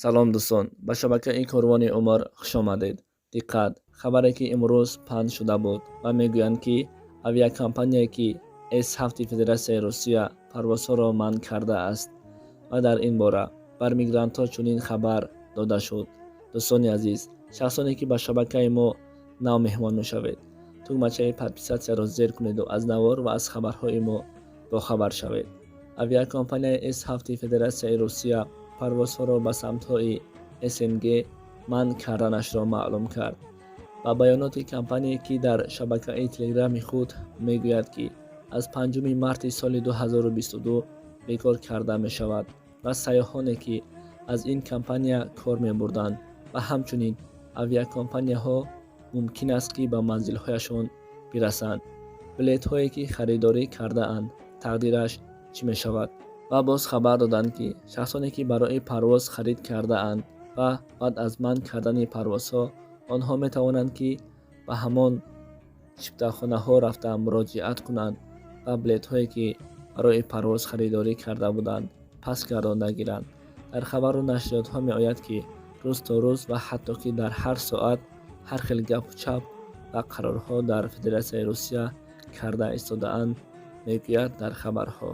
Салом, дӯстон, ба шабакаи Корвони Умр хуш омадед. Диққат, хабаре, ки имрӯз паҳн шуда буд ва мегӯянд, ки авиакомпанияе, ки С7 Федератсияи Русия парвозҳоро манъ кардааст ва дар ин бора бар мигрантҳо чунин хабар дода шуд. Дӯстони азиз, шахсоне, ки ба шабакаи мо нав меҳмон мешавед, тугмачаи подписатьсяро зер кунеду аз навор ва аз хабарҳои мо бохабар шавед. Авиакомпанияи С7 Федератсияи Русия парвозҳоро ба самтҳои СНГ манъ карданашро маълум кард. Ба баёноти компания, ки дар шабакаи Телеграми худ мегӯяд, ки аз 5 марти соли 2022 бекор карда мешавад ва сайёҳоне, ки аз ин компания кор мебурданд ва ҳамчунин авиакомпанияҳо мумкин аст, ки ба манзилҳояшон бирасанд. Билетҳое, ки харидорӣ кардаанд, тақдираш чӣ мешавад? Ва боз хабар доданд, ки шахсоне, ки барои парвоз харид кардаанд ва баъд аз манъ кардани парвозҳо онҳо метавонанд, ки ба ҳамон чиптахонаҳо рафта муроҷиат кунанд ва билетҳое, ки барои парвоз харидорӣ карда буданд, пас гардонда гиранд. Дар хабару нашриётҳо меояд, ки рӯз то рӯз ва ҳатто ки дар ҳар соат ҳар хел гапу чап ва қарорҳо дар Федератсияи Русия карда истодаанд, мегӯяд дар хабарҳо.